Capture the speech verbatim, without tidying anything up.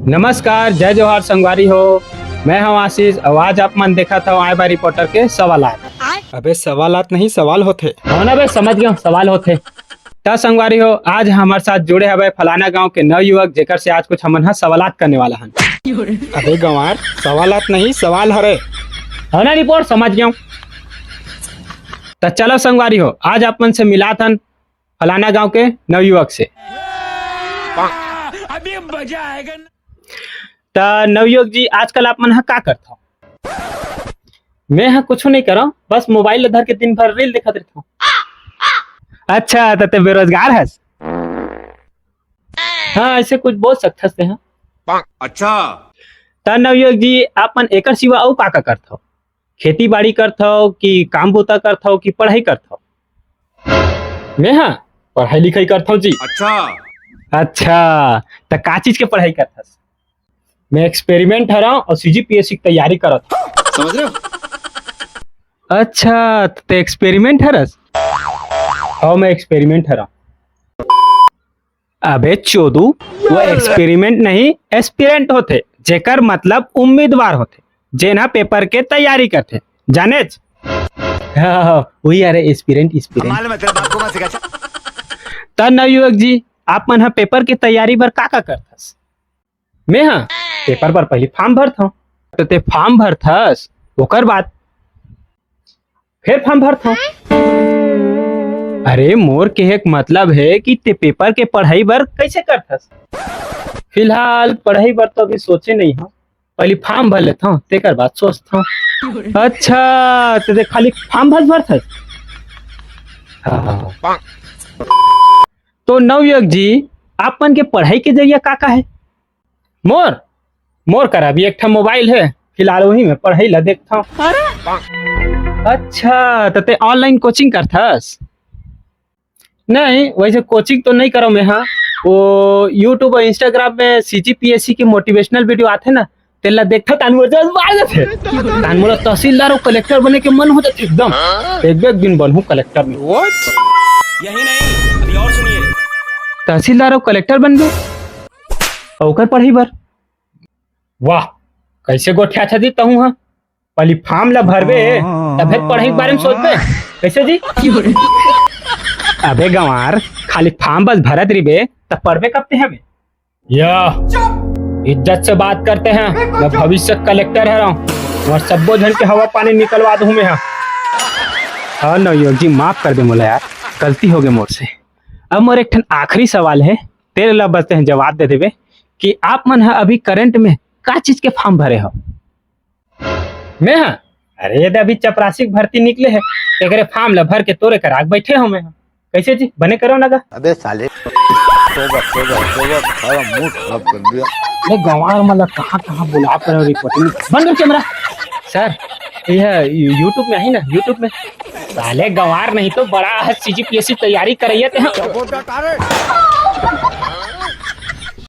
नमस्कार, जय जोहार संगवारी हो, मैं हूं आशीष। अउ आज आप मन देखत हव आय बा रिपोर्टर के सवालात। अबे सवालात नहीं, सवाल होथे। हाँ ना बे, समझ गया, सवाल होथे। त संगवारी हो, आज हमर साथ जुड़े हवे फलाना गांव के नवयुवक, जेकर से आज कुछ हमन ह सवालात करने वाला हन। अबे गंवार, सवालात नहीं, सवाल हरे। हाँ ना रिपोर्ट, समझ गया। त चलो संगवारी हो, आज आप मन से मिलात हन फलाना गांव के नवयुवक से। अभी मजा आएगा ना। त नवयुवक जी, आजकल आप मन ह का करथव? मैं ह कुछो नहीं करव, बस मोबाइल ल धर के दिन भर रील देखत रहिथव। अच्छा, त ते बेरोजगार हस? हाँ, ऐसे कुछ बोल सकथस ते ह। अच्छा। त नवयुवक जी, आप मन एकर सिवा अउ का का करथव? खेती बाड़ी करथव कि काम बूता करथव कि पढ़ाई करथव? मैं ह पढ़ाई लिखाई करथव जी। अच्छा। अच्छा, त का चीज के पढ़ाई करथस? मैं एक्सपेरिमेंट हरव अउ सीजीपीएससी की तैयारी करत हव। समझ रहे हो? अच्छा, त ते एक्सपेरिमेंट हरस? हाँ, मैं एक्सपेरिमेंट हरव। अबे चोदू, वो एक्सपेरिमेंट नहीं, एस्पिरेंट होथे, जेकर मतलब उम्मीदवार होथे, जेन ह पेपर के तैयारी करथे, जानेच? हाँ, हाँ, वही, अरे, एस्पिरेंट, एस्पिरेंट। मालूम है, तेरे बाप को मत सिखा। त नवयुवक जी, आप मन ह पेपर के तैयारी बर का का करथस? मैं ह पेपर बर पहिली फॉर्म भरथव। त ते फॉर्म भरथस, ओकर बाद फेर फॉर्म भरथव। अरे, मोर कहे के मतलब हे कि ते पेपर के पढ़ाई बर कइसे करथस? फिलहाल पढ़ाई बर तो अभी सोचे नहीं हव, पहिली फॉर्म भर लेथव, तेकर बाद सोचथव। अच्छा, त ते खाली फॉर्म भर भरथस? हाँ। तो नवयुवक जी, आप मन के पढ़ाई के जरिया का का हे? मोर, मोर करा भी एक ठा मोबाइल हे, फिलहाल वही में पढ़ाई ला देखथव। अच्छा, त ते ऑनलाइन कोचिंग करथस? नहीं, वैसे कोचिंग तो नहीं करव मैं, हाँ। वो YouTube और Instagram में सीजीपीएससी के मोटिवेशनल वीडियो आथे ना, तेला देखथव, तान मोर जस बाढ़ जाथे। तान मोला तहसीलदार और कलेक्टर बने के मन हो जाथे एकदम। एक, एक दिन बनहूँ कलेक्टर में। What? यही नहीं, अभी और सुनिए। तहसीलदार और कलेक्टर बनबे, अउ ओकर पढ़ाई बर। वाह, कैसे गोठियाथस जी तहूँ ह? पहिली फॉर्म ला भरबे, तभे पढ़ाई के बारे में सोचबे। कैसे जी? अबे गंवार, खाली फॉर्म बस भरत रहिबे, त पढ़बे कब ते हवे? या, इज्जत से बात करते हैं, मैं भविष्य कलेक्टर हरव, तुम्हार सब्बो झन के हवा पानी निकलवा दूँ मैं ह। हाँ नवयुवक जी, माफ कर दे मोला यार, गलती हो गई मोर से। अब मोर एक ठन आखिरी सवाल हे, तेरे ला बस तें जवाब दे देबे कि आप मन ह अभी करंट में का चीज के फॉर्म भरे हव? मैं ह? अरे, ये दे अभी चपरासी के भर्ती निकले हे, एकरे फॉर्म ला भर के तोरे करा के बैठे हव मैं ह। कैसे जी, बने करव ना गा? अबे साले, तोबा, तोबा, तोबा, सारा मूड खराब कर दिया। ये गंवार मन ला कहाँ, कहाँ बुला कर रिपोर्टिंग। बंद कर कैमरा। सर, ये YouTube में आही ना, YouTube में। साले गंवार नहीं तो बड़ा ह, सीजीपीएससी तैयारी करइया ते ह।